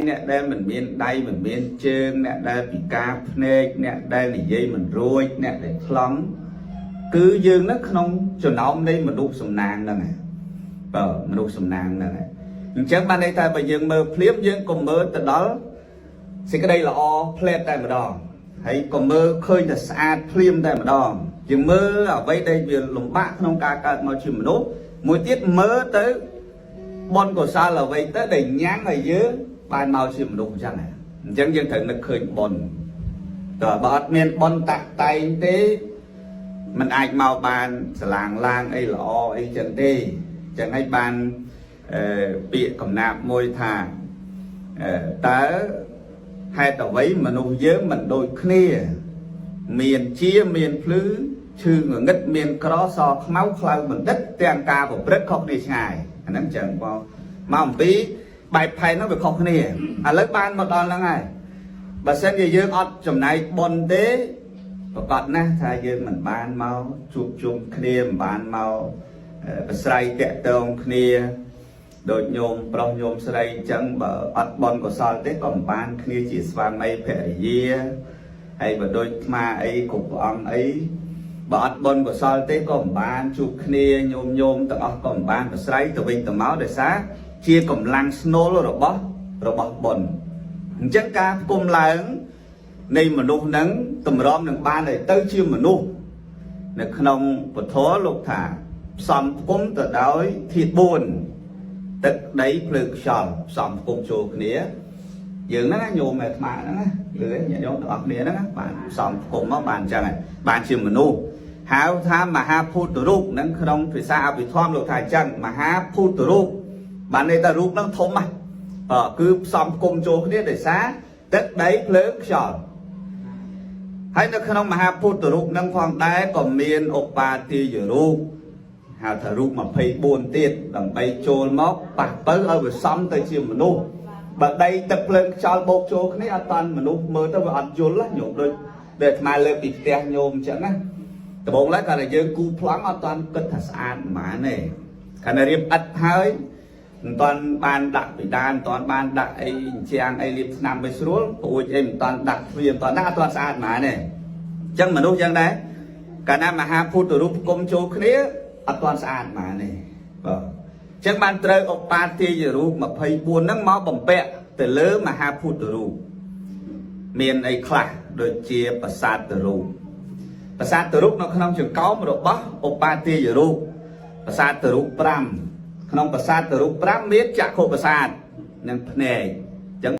អ្នកដែលមិនមានដៃមិនមានជើងអ្នកដែលពិការភ្នែកអ្នកដែលនិយាយមិនរួចអ្នកដែលខ្លងគឺយើងនៅក្នុងចំណោមនៃមនុស្សសំណាងហ្នឹងឯងបើមនុស្សសំណាងហ្នឹងឯងអញ្ចឹងបានន័យថាបើយើងមើលភ្លាមយើងក៏មើលទៅដល់សេចក្តីល្អផ្លែតតែម្ដងហើយក៏មើលឃើញតែស្អាតភ្លាមតែម្ដងយើងមើលអ្វីដែលវាលំបាកក្នុងការកើតមកជាមនុស្សមួយទៀតមើលទៅ បុណ្យកុសលអ្វីទៅដែលញ៉ាំងឲ្យយើងបានមកជាមនុស្សអញ្ចឹងហ៎អញ្ចឹងយើងត្រូវនឹកឃើញបុណ្យតើបើអត់មានបុណ្យតាក់តែងទេมันអាចមកបានស្លាងឡាងអីល្អអីចឹងទេអញ្ចឹងហើយបានអឺពាក្យកំណាព្យមួយថាអឺតើហេតុអ្វីមនុស្សយើងមិនដូចគ្នា មានជាមានភ្លឺឈឺងងឹតមានក្រសខ្មៅខ្លៅបណ្ឌិតទាំងការប្រព្រឹត្តខុសគ្នាឆ្ងាយអាហ្នឹងចឹងបងមកអំពីបែបផែនហ្នឹងវាខុសគ្នាឥឡូវបានមកដល់ហ្នឹងហើយបើសិនជាយើងអត់ចំណែកបុណ្យទេប្រកាសណាស់ថាយើងមិនបានមកជួបជុំគ្នាមិនបានមកប្រស្រ័យតាក់ទងគ្នាដូចញោមប្រុសញោមស្រីអញ្ចឹងបើអត់បុណ្យកុសលទេក៏មិនបានគ្នាជាស្វាមីភរិយា ហើយបើដូចអាត្មាអីគ្រប់ព្រះអង្គអីបើអត់បុណ្យកុសលទេក៏មិនបានជួបគ្នាញោមញោមទាំងអស់ក៏មិនបានប្រស្រ័យទៅវិញទៅមកដោយសារជាកម្លាំងស្នូលរបស់បុណ្យអញ្ចឹងការផ្គុំឡើងនៃមនុស្សនឹងតម្រាំនឹងបានឲ្យទៅជាមនុស្សនៅក្នុងពធលោកថាផ្សំផ្គុំទៅដោយធាតុ4ទឹកដីភ្លើងខ្យល់ផ្សំផ្គុំចូលគ្នា យើងហ្នឹងណាញោមអាត្មាហ្នឹងណាឬញាតិញោមទាំងអស់គ្នាហ្នឹងណាបានផ្សំផ្គុំមកបានអញ្ចឹងហើយបានជាមនុស្សហៅថាមហាភូតរូបហ្នឹងក្នុងភាសាអភិធម្មលោកថាអញ្ចឹងមហាភូតរូបបានន័យថារូបហ្នឹងធំណាស់បើគឺផ្សំផ្គុំចូលគ្នាដោយសារទឹកដីភ្លើងខ្យល់ហើយនៅក្នុងមហាភូតរូបហ្នឹងផងដែរក៏មានឧបាទាយរូបហៅថារូប24ទៀតដើម្បីចូលមកប៉ះពៅឲ្យវាសំទៅជាមនុស្ស បើដីទឹកភ្លើងខ្យល់បោកចូលគ្នាអត់តាន់មនុស្សមើលទៅវាអត់យល់ណាញោមដូចដែលអាត្មាលើកពីផ្ទះញោមអញ្ចឹងណាដំបូងឡើយគាត់តែយើងគូប្លង់អត់តាន់គិតថាស្អាតប៉ុន្មានទេកាលណារៀបឥដ្ឋហើយមិនតាន់បានដាក់ពិដានមិនតាន់បានដាក់អីអញ្ចាំងអីលាបថ្នាំឲ្យស្រួលព្រួចអីមិនតាន់ដាក់ទ្វារមិនតាន់ដាក់អត់តាន់ស្អាតប៉ុន្មានទេអញ្ចឹងមនុស្សយ៉ាងដែរកាលណាមហាភូតរូបគុំចូលគ្នាអត់តាន់ស្អាតប៉ុន្មានទេបាទ ចឹងបានត្រូវឧបាទាយរូប24ហ្នឹងមកបំពាក់ទៅលើមហាភូតរូបមានអីខ្លះដូចជាប្រាសាទរូបប្រាសាទរូបនៅក្នុងចង្កោមរបស់ឧបាទាយរូបប្រាសាទរូប5ក្នុងប្រាសាទរូប5មានចក្ខុប្រាសាទនិងភ្នែកចឹង